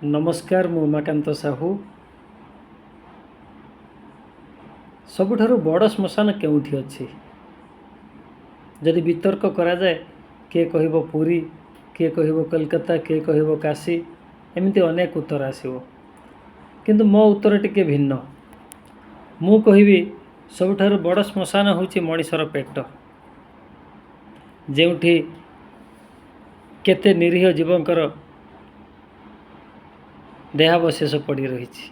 ନମସ୍କାର, ମୁଁ ଉମାକାନ୍ତ ସାହୁ। ସବୁଠାରୁ ବଡ଼ ଶ୍ମଶାନ କେଉଁଠି ଅଛି? ଯଦି ବିତର୍କ କରାଯାଏ, କିଏ କହିବ ପୁରୀ, କିଏ କହିବ କୋଲକାତା, କିଏ କହିବ କାଶୀ, ଏମିତି ଅନେକ ଉତ୍ତର ଆସିବ। କିନ୍ତୁ ମୋ ଉତ୍ତର ଟିକେ ଭିନ୍ନ। ମୁଁ କହିବି, ସବୁଠାରୁ ବଡ଼ ଶ୍ମଶାନ ହେଉଛି ମଣିଷର ପେଟ, ଯେଉଁଠି କେତେ ନିରୀହ ଜୀବଙ୍କର ଦେହାବଶେଷ ପଡ଼ି ରହିଛି।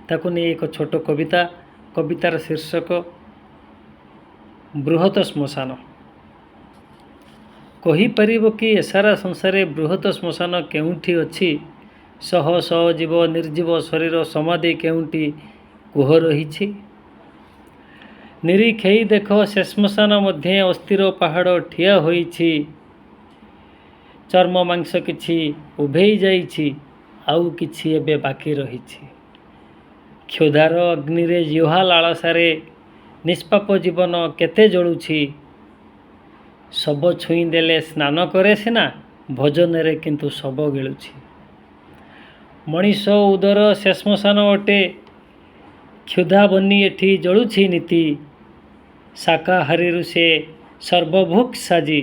ତାକୁ ନେଇ ଏକ ଛୋଟ କବିତା। କବିତାର ଶୀର୍ଷକ ବୃହତ ଶ୍ମଶାନ। କହିପାରିବ କି ଏ ସାରା ସଂସାରେ ବୃହତ ଶ୍ମଶାନ କେଉଁଠି ଅଛି? ଶହ ଶହ ଜୀବ ନିର୍ଜୀବ ଶରୀର ସମାଧି କେଉଁଠି କୁହ ରହିଛି? ନିରୀକ୍ଷେଇ ଦେଖ, ସେ ଶ୍ମଶାନ ମଧ୍ୟେ ଅସ୍ଥିର ପାହାଡ଼ ଠିଆ ହୋଇଛି। ଚର୍ମ ମାଂସ କିଛି ଉଭେଇ ଯାଇଛି, ଆଉ କିଛି ଏବେ ବାକି ରହିଛି। କ୍ଷୁଧାର ଅଗ୍ନିରେ, ଜିହ୍ୱା ଲାଳସାରେ ନିଷ୍ପାପ ଜୀବନ କେତେ ଜଳୁଛି। ଶବ ଛୁଇଁ ଦେଲେ ସ୍ନାନ କରେ ସିନା, ଭୋଜନରେ କିନ୍ତୁ ଶବ ଗିଳୁଛି। ମଣିଷ ଉଦର ସେ ଶ୍ମଶାନ ଅଟେ, କ୍ଷୁଧା ବହ୍ନି ଏଠି ଜଳୁଛି ନିତି। ଶାକାହାରୀରୁ ସେ ସର୍ବଭୁକ୍ ସାଜି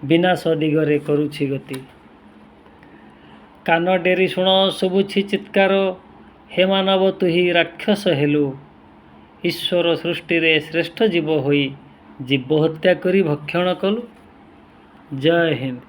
ବିନାଶ ଦିଗରେ କରୁଛି ଗତି। କାନ ଡେରି ଶୁଣ, ଶୁଭୁଛି ଚିତ୍କାର, ହେ ମାନବ, ତୁହି ରାକ୍ଷସ ହେଲୁ। ଈଶ୍ୱର ସୃଷ୍ଟିରେ ଶ୍ରେଷ୍ଠ ଜୀବ ହୋଇ ଜୀବ ହତ୍ୟା କରି ଭକ୍ଷଣ କଲୁ। ଜୟ ହିନ୍ଦ।